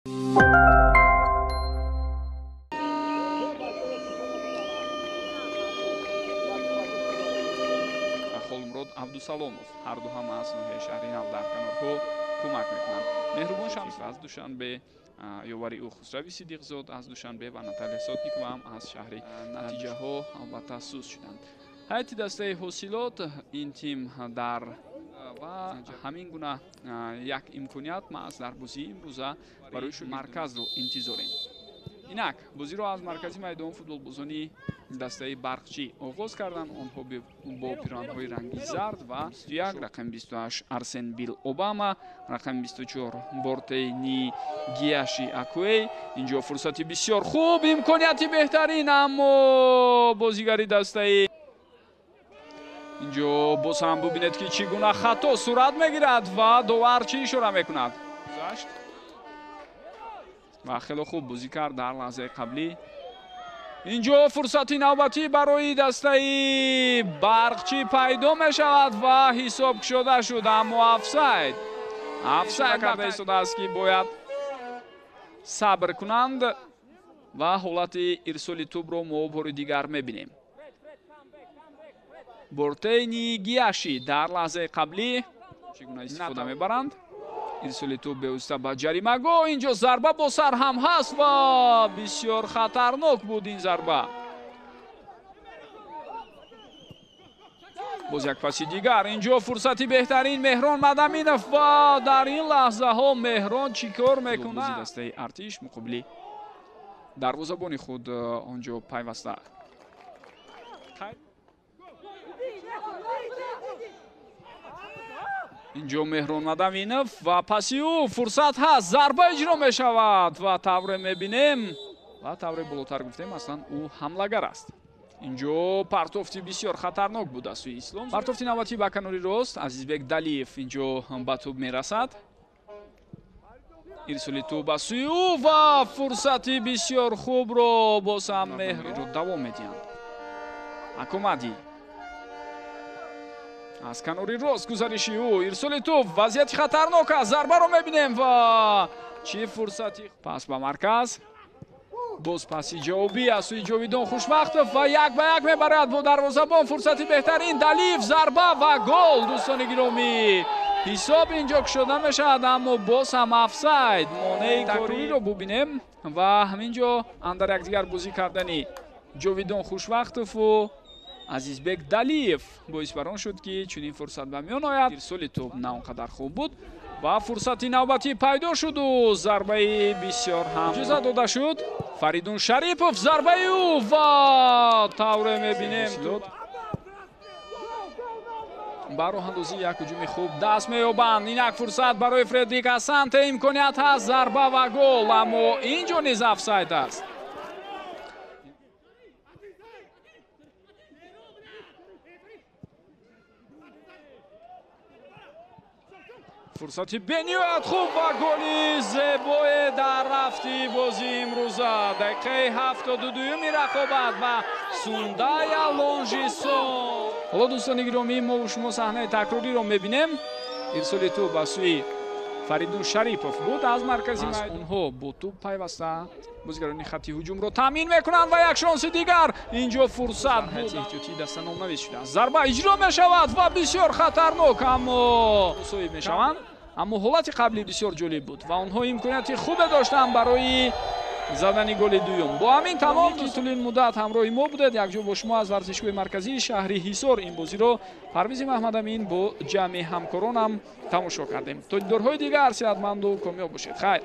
Холмурод Абдусаломов ҳарду ҳам аз ноҳияи шаҳри Нав дар канорҳо кӯмак мекунанд. Меҳрубон Шамс аз Душанбе, ёвари ӯ Хусрави Сидиқзод аз Душанбе ва Наталия Сотникова ҳам аз шаҳри. Натиҷаҳо албатта суст шуданд. Ҳайати дастаи ҳосилот ин тим дар ва ҳамин гуна як имконият маҳз дар бозии имрӯза барои марказро интизорем. Инак бозиро аз маркази майдон футболбозони дастаи Барқчӣ оғоз карданд. Онҳо бо пироҳанҳои ранги зард ва 21 рақами 28 Арсен Бил Обама, рақами 24 Бортейни Гияши Акуэй. Инҷо фурсати бисёр хуб, имконияти беҳтарин, аммо бозигари дастаи инҷо боз ҳам бубинед, ки чӣ гуна хато сурат мегирад ва довар чӣ ишора мекунад. Гузашт ва хеле хуб бозӣ кард дар лаҳзаи қаблӣ. Инҷо фурсати навбатӣ барои дастаи Барқчӣ пайдо мешавад ва ҳисоб кушода шуд, аммо офсайд. Офсайд карда истодааст, ки бояд сабр кунанд ва ҳолати ирсоли тӯбро мо бори дигар мебинем. Бортейни Гияши дар лаҳзаи қаблӣ чӣ гуна истифода мебаранд. Ирсоли тӯб бевосита ба ҷаримагоҳ. Инҷо зарба бо сар ҳам ҳаст ва бисёр хатарнок буд ин зарба. Боз як паси дигар. Инҷо фурсати беҳтарин Меҳрон Мадаминов ва дар ин лаҳзаҳо Меҳрон чӣ кор мекунад? Дастаи Артиш муқобили дарвозабони худ онҷо пайваста. Инҷо Меҳрон Мадаминов ва паси ӯ фурсат ҳаст, зарба иҷро мешавад ва тавре мебинем ва тавре болотар гуфтем, аслан ӯ ҳамлагар аст. Инҷо партофти бисёр хатарнок буд аз сӯи Ислом. Партофти навбатӣ ба канори рост, Азизбек Далиев инҷо ба тӯб мерасад. Ирсоли тӯб ба сӯи ӯ ва фурсати бисёр хубро боз ҳам Меҳрро давом медиҳанд. Акомади аз канори рост гузариши ӯ, ирсоли тӯб, вазъияти хатарнок аст, зарбаро мебинем ва чӣ фурсати. Пас ба марказ, боз паси ҷавобӣ аз сӯи Ҷовидон Хушбахтов ва як ба як мебарад бо дарвозабон. Фурсати беҳтарин, Далиев, зарба ва гол. Дӯстони гиромӣ, ҳисоб инҷо кушода мешавад, аммо боз ҳам офсайд. Монеи такрориро бубинем ва ҳамин ҷо андар якдигар бозӣ кардани Ҷовидон Хушбахтову Азизбек Далиев боис бар он шуд, ки чунин фурсат ба миён ояд. Ирсоли тӯб на он қадар хуб буд ва фурсати навбатӣ пайдо шуду зарбаи бисёр ҳам иҷоза дода шуд. Фаридун Шарипов, зарбаи ӯ ва тавре мебинем ба роҳандозии як ҳуҷуми хуб даст меёбанд. Инак фурсат барои Фредрик Асанте, имконият ҳаст, зарба ва гол, аммо инҷо низ офсайд аст. Фурсати бениҳоят хуб ва голи зебое дар рафти бозии имрӯза. Дақиқаи 72-юми рақобат ва Сундая Лонжисон. Ҳоло дӯстони гиромӣ, мо шумо саҳнаи такрориро мебинем. Ирсоли тӯб ба сӯи Фаридун Шарипов буд аз маркази майдон. Онҳо бо тӯб пайваста бозигарони хатти ҳуҷумро таъмин мекунанд ва як шонси дигар. Инҷо фурсат буд. Эҳтиётии даста номнавис шудааст. Зарба иҷро мешавад ва бисёр хатарнок, аммо мусоиб мешаванд. Аммо ҳолати қаблӣ бисёр ҷолиб буд ва онҳо имконияти хубе доштанд барои задани голи дуюм. Бо ҳамин тамом, ки тӯли ин муддат ҳамроҳи мо будед, якҷо бо шумо аз варзишгоҳи марказии шаҳри Ҳисор ин бозиро Парвизи Маҳмадамин бо ҷамъи ҳамкоронам тамошо кардем. То дидорҳои дигар сеҳатманду комёб бошед. Хайр.